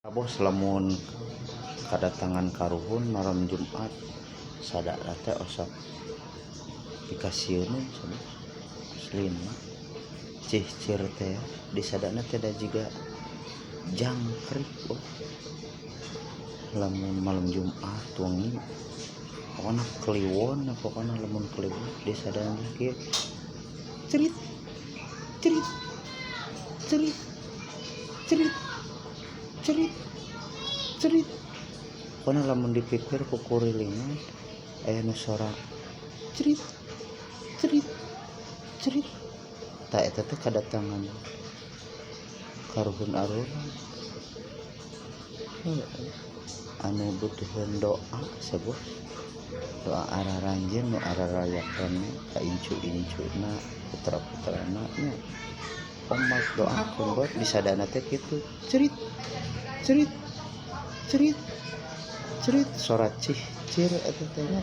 Bos, lamun kadatangan karuhun malam Jumat sadana teh osok pikasieun cenah, aslina cihcir teh disadana teh da jiga jangkrik, bos. Lamun malam Jumat wengi pokona kliwon, pokona lamun kliwon disadana teh kieu, cerit cerit cerit cerit cerit cerit. Pokona lamun dipipir ku kurilingan aya nu sora cerit cerit cerit, tah eta teh kadatangan karuhun arurang, heueuh, anu butuheun doa bos, doa araranjeun nu araraya keneh ka incu-incuna, putra-putrana nya. Omat doakeun, bos, disadana teh kitu, cerit cerit cerit cerit, sora cihcir eta teh nya.